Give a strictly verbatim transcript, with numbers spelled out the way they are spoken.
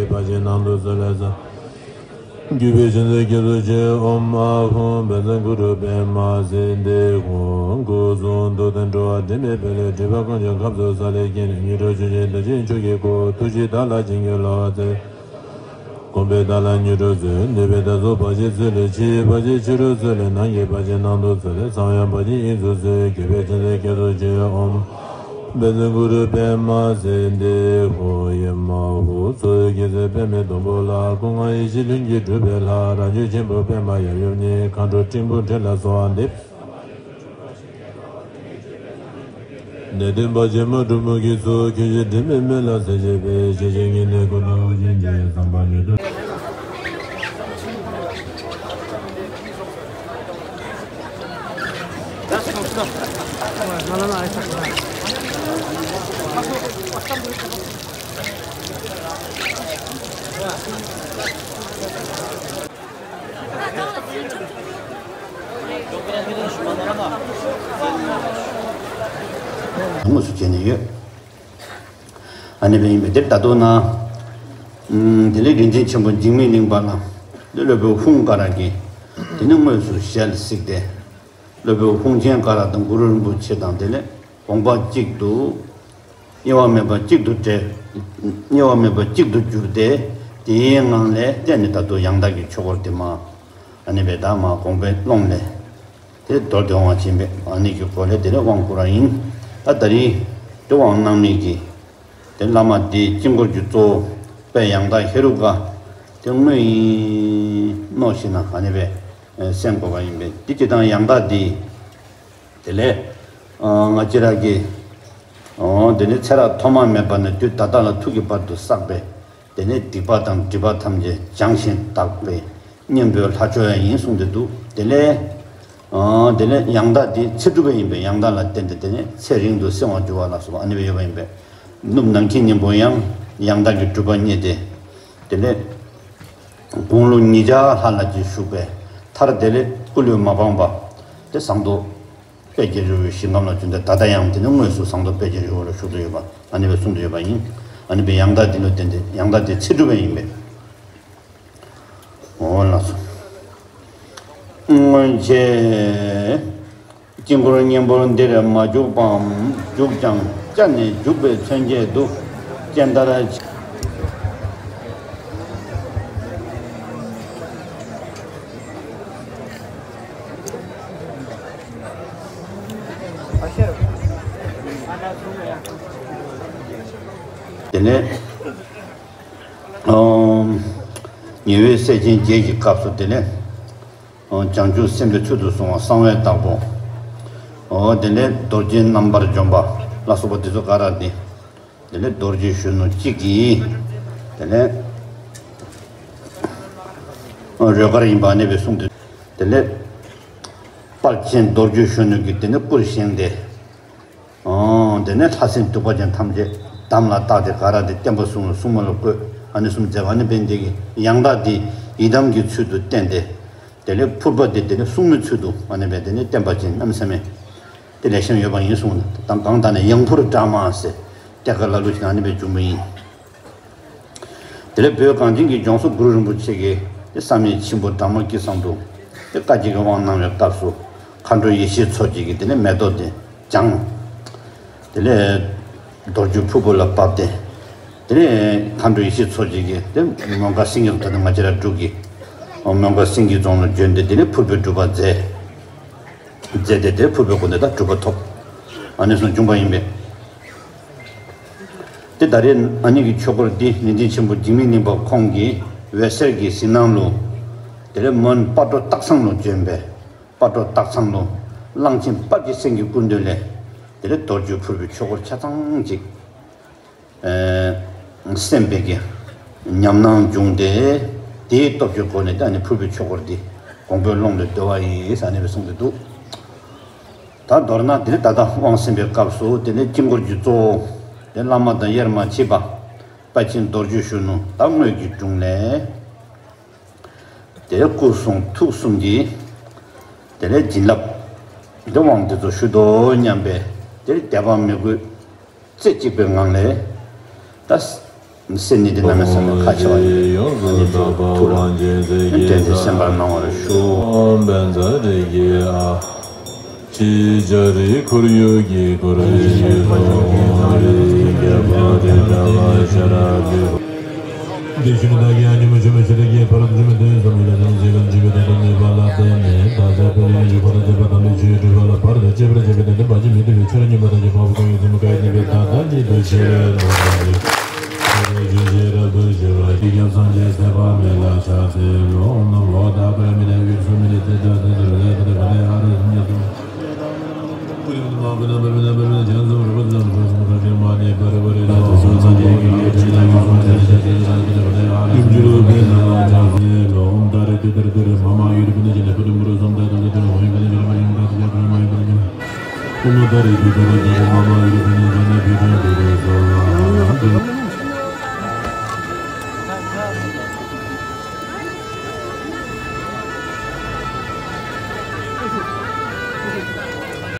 བ་ཅན་ནང་དུ་གསོལ་ལ་གསོལ། གུས་པས་ཕྱག་འཚལ་སྐྱབས་སུ་མཆི། ཨོཾ་ཨཱཿཧཱུྃ་བཛྲ་གུ་རུ་པདྨ་སིདྡྷི་ཧཱུྃ། སྐུ་གསུང་ཐུགས་ལྡན་འགྲོ་བ་འདྲེན་པའི་དཔལ་ལས། སྒྲིབ་པ་ཀུན་ཀྱང་ཁམས་སུ་བསལ་བའི་རྒྱན། མྱུར་འགྲོ་ཆོས་ཀྱི་བདག་ཆེན་མཆོག་གི་སྐུ། ཐུགས་རྗེས་བདག་ལ་བྱིན་གྱིས་རློབ་སྟེ། དགོངས་པས་བདག་ལ་མྱུར་འགྲོ་མཛོད། ནུས་པས་བདག་སོགས་བར་ཆད་ཚུལ་བློས་ཕྱིར། བར་ཆད་ཕྱི་རོལ་ཚུལ་བློས། ནང་གི་བར་ཆད་ནང་དུ་ཚུད། ཚངས་དབྱངས་བར་ཆད་དབྱིངས་སུ་སོལ། གུས་པས་ཕྱག་འཚལ་སྐྱབས་སུ་མཆི། ཨོཾ་བཛྲ་གུ་རུ་པདྨ་སིདྡྷི་ཧཱུྃ། ཨེ་མ་ཧོ། ཚོགས་རྒྱལ་སྲས་པདྨའི་སྡོང་པོ་ལ། སྐུ་ལྔ་ཡེ་ཤེས་ལྷུན་གྱིས་གྲུབ་པའི་ལྷ། རང་བྱུང་ཆེན་པོ་པདྨ་ཡབ་ཡུམ་ཉིད། མཁའ་འགྲོ་སྤྲིན་ཕུང་བྲེ་ལ་སོགས་པ་འདི། ནད་གདོན་བར་ཆད་མ་འཁྲུགས་མུ་གེ་ཚོགས། ཁྱོད་ཀྱི་དྲི་མེད་སྨན་ལ་སེལ་བྱེད་པའི། ཞེས་བྱའི་ངེས་གནས་ཀུན་ཏུ་བྱིན་གྱིས་བརླབ་པར་མྱུར་དུ། དངོས་སུ་བྱས་ནས་ཡོད། ཨ་ནི་བས་ཡིན་པས་དེར་ད་དུང་ན། ཨུམ། དེ་ལས་རིན་ཆེན་ཆེན་པོ་འཇིགས་མེད་གླིང་པ་ལ། འདི་སློབ་དཔོན་ཧཱུྃ་ཀ་ར་གིས། དེ་ནི་དངོས་སུ་ཞལ་གཟིགས་ཏེ། སློབ་དཔོན་ཧཱུྃ་ཆེན་ཀ་ར་དང་གུ་རུ་རིན་པོ་ཆེ་དང་དེ་ལས་དགོངས་པ་གཅིག་ཏུ། དབྱེ་བ་མེད་པ་གཅིག་ཏུ་འདྲེས། དབྱེ་བ་མེད་པ་གཅིག་ཏུ་གྱུར་ཏེ། དེའི་ངང་ལས་བརྟེན་ནས་ད་དུང་ཡང་དག་གི་ཆོས་འཁོར་དེ་མ། ཨ་ནི་བས་ད་མ་དགོངས་པའི་ཀློང་ནས། དེ་རྡོར་དེ་དབང་ཆེན་པས་ཨ་ནི་གི་སྒོ་ལས་དེ་ལས་དབང་བསྐུར་བ་ཡིན། ད་ད་རིང་དེ་དབང་གནང་མི་གི་དེ་བླ་མ་དེ་དཀྱིལ་འཁོར་གྱི་གཙོ་བོ་དཔལ་ཡང་དག་ཧེ་རུ་ཀ་དེ་དངོས་ཡིན་ནོ་ཞེ་ན་ཨ་ནི་བས་སེམས་དགོས་པ་ཡིན་པས། དེ་སྤྱིར་བཏང་ཡང་དག་དེ་དེ་ལས་ང་བཅས་ར་གི་དེ་ནི་ཚེ་རབས་ཐོག་མ་མེད་པ་ནས་དུས་ད་ལྟ་ལ་ཐུག་གི་བར་དུ་བསགས་པའི། དེ་ནས་སྡིག་པ་དང་སྒྲིབ་པ་ཐམས་ཅད་སྦྱངས་ཤིང་དག་པའི་གཉེན་པོའི་ལྷ་མཆོག་ཡང་ཡིན་གསུངས་ཏེ་འདུག་དེ་ལས། ཨ། དེ་ནས་ཡང་དག་དེ་ཚེ་སྒྲུབ་པ་ཡིན་པས་ཡང་དག་ལ་བརྟེན་ཏེ་དེ་ནས་ཚེ་རིང་དུ་བསྲིང་བར་འགྱུར་བ་ལ་སོགས་པ་ཨ་ནི་སྦེ་ཡོད་པ་ཡིན་པས། ནུབ་ནམ་མཁའི་སྙིང་པོ་ཡང་ཡང་དག་གི་སྒྲུབ་པ་བརྙེས་ཏེ། དེ་ནས་དགུང་ལོ་ཉིས་བརྒྱ་ལྷག་ལ་ཅིག་བཞུགས་པས་མཐར་དེ་ལས་སྐུ་ལུས་མ་སྤངས་པ་དེ་ཟངས་མདོག་དཔལ་གྱི་རི་བོའི་ཞིང་ཁམས་ལ་བྱོན་ཏེ་ད་ལྟ་ཡང་དེ་ནི་དངོས་སུ་ཟངས་མདོག་དཔལ་གྱི་རི་བོ་ལ་བཞུགས་ཏེ་ཡོད་པ་ཨ་ནི་སྦེ་གསུངས་ཏེ་ཡོད་པ་ཡིན། ཨ་ནི་སྦེ་ཡང་དག་འདི་ལུ་བརྟེན་ཏེ་ཡང་དག་འདི་ཚེ་སྒྲུབ་པ་ཡིན་པས། འོ་ལགས་སོ། སྔོན་ཆད་དཀྱིལ་འཁོར་གཉན་པོར་འདིར་མ་བཞུགས་པའམ་བཞུགས་ཀྱང་བཅའ་ནས་བཞུགས་པའི་མཚོན་བྱེད་དུ་སྤྱན་ལྟར། དེ་ནས་ཉེ་བའི་སྲས་ཆེན་བརྒྱད་ཀྱི་སྐབས་སུ་དེ་ནས་བྱང་ཆུབ་སེམས་དཔའི་ཚུལ་དུ་བཟུང་བ་གསང་བའི་བདག་པོ། འོ་དེ་ནས་རྡོ་རྗེ་རྣམ་པར་འཇོམས་པ་ལ་སོགས་པ་དེ་ཚོ་ག་ར་དེ། དེ་ནས་རྡོ་རྗེ་གཞོན་ནུ་གཅིག་གིས་དེ་ནས་རོལ་གར་ཡིན་པ་ཨ་ནི་སྦེ་གསུངས་ཏེ། དེ་ནས་དཔལ་ཆེན་རྡོ་རྗེ་གཞོན་ནུ་གིས་དེ་ནས་སྐུར་བཞེངས་ཏེ། དེ་ནས་ལྷ་སྲིན་གདུག་པ་ཅན་ཐམས་ཅད་དམ་ལ་བཏགས་ཏེ་ག་ར་དེ་བསྟན་པ་སྲུང་བའི་སྲུང་མ་ལ་བསྐོས་ཨ་ནི་གསུམ་མཛད་པ་ཨ་ནི་སྦེ་འདི་གི་ཡང་དག་འདི་ཡི་དམ་གྱི་ཚུལ་དུ་བསྟན་ཏེ། དེ་ནས་ཕུར་པ་དེ་དེ་ནས་སྲུང་མའི་ཚུལ་དུ་ཨ་ནི་སྦེ་དེ་ནས་བསྟན་པ་ཅན་གནམ་མེད་ས་མེད་དེ་ལེགས་ཤོམ་ཡོད་པ་ཡིན་གསུངས། དང་གང་ལྟར་ན་ཡང་ཕུར་བྲག་དམར་ཟེར་གཏེར་ཁ་ལ་ལུ་ཞིག་ཨ་ནི་སྦེ་བྱུང་བ་ཡིན། དེ་ལས་བོད་གངས་ཅན་གྱི་ལྗོངས་སུ་གུ་རུ་རིན་པོ་ཆེ་གིས་དེ་བསམ་ཡས་མཆིམས་ཕུ་བྲག་དམར་སྐྱིད་ཚང་དུ་དེ་བཀའ་བརྒྱུད་ཀྱི་དབང་གནང་བའི་སྐབས་སུ་མཁའ་འགྲོ་ཡེ་ཤེས་མཚོ་རྒྱལ་གྱིས་དེ་ནས་མེ་ཏོག་དེ་བགྱང་། དེ་ལས་རྡོ་རྗེ་ཕུར་བུ་ལ་བབས་ཏེ། དེ་ནས་མཁའ་འགྲོ་ཡེ་ཤེས་མཚོ་རྒྱལ་གྱིས་དེ་མོན་ཁ་སེང་གེ་རྫོང་ད་ནི་ང་བཅས་ར་འབྲུག་གི་མོན་ཁ་སེང་གེ་རྫོང་ལ་བྱོན་ཏེ་དེ་ནས་ཕུར་པའི་སྒྲུབ་པ་མཛད། མཛད་དེ་དེ་ཕུར་པའི་སྒོ་ནས་ད་གྲུབ་པ་ཐོབ། ཨ་ནི་གསུངས་བྱུང་བ་ཡིན་པས། དེ་ད་རེས་ཨ་ནི་གི་ཆོས་སྐོར་འདི་ནི་འདི་ཆེན་པོ་འཇིགས་མེད་གླིང་པ་ཁོང་གིས་འོད་གསལ་གྱི་གཟིགས་སྣང་ལུ། དེ་ལས་མོན་སྤ་གྲོ་སྟག་ཚང་ལུ་བྱོན་པས། སྤ་གྲོ་སྟག་ཚང་ལུ་གླང་ཆེན་དཔལ་གྱི་སེང་གེའི་སྐུ་མདུན་ལས། དེ་ལས་རྡོ་རྗེ་ཕུར་པའི་ཆོས་སྐོར་ཆ་ཚང་ཅིག་གསན་པའི་གི་ཉམས་སྣང་བྱུང་སྟེ། དེའི་སྟོབས་ཀྱི་སྒོ་ནས་ད་ནི་ཕུར་པའི་ཆོས་སྐོར་འདི་དགོངས་པའི་ཀློང་ལས་བརྡོལ་བ་ཡིན་ཟེར་ཨ་ནི་སྦེ་གསུངས་ཏེ་འདུག་ད་མདོར་ན་དེ་ནི་ད་ལྟ་དབང་གསན་པའི་སྐབས་སུ་དེ་ནི་དཀྱིལ་འཁོར་གྱི་གཙོ་བོ་དེ་བླ་མ་དང་དབྱེར་མ་མཆིས་པ་དཔལ་ཆེན་རྡོ་རྗེ་གཞོན་ནུ་ད་དངོས་ཀྱི་དྲུང་ལས། དེ་སྐུ་གསུང་ཐུགས་གསུམ་གྱི་དེ་ལས་བྱིན་རླབས་དེ་དབང་དེ་ཚོ་ཞུ་དོ་སྙམ་པའི་དེ་ལས་དད་པ་མོས་གུས་རྩེ་གཅིག་པའི་ངང་ལས་ད་ སེམས་ནི་འདི་གནམ་མེད་ས་མེད་ཁ་ཆེ་བ་ཡིན། ཨ་ནི་ཚོ་ཐུགས་ལ་དྲན་ཏེ་སེམས་པར་གནང་བར་ཞུ།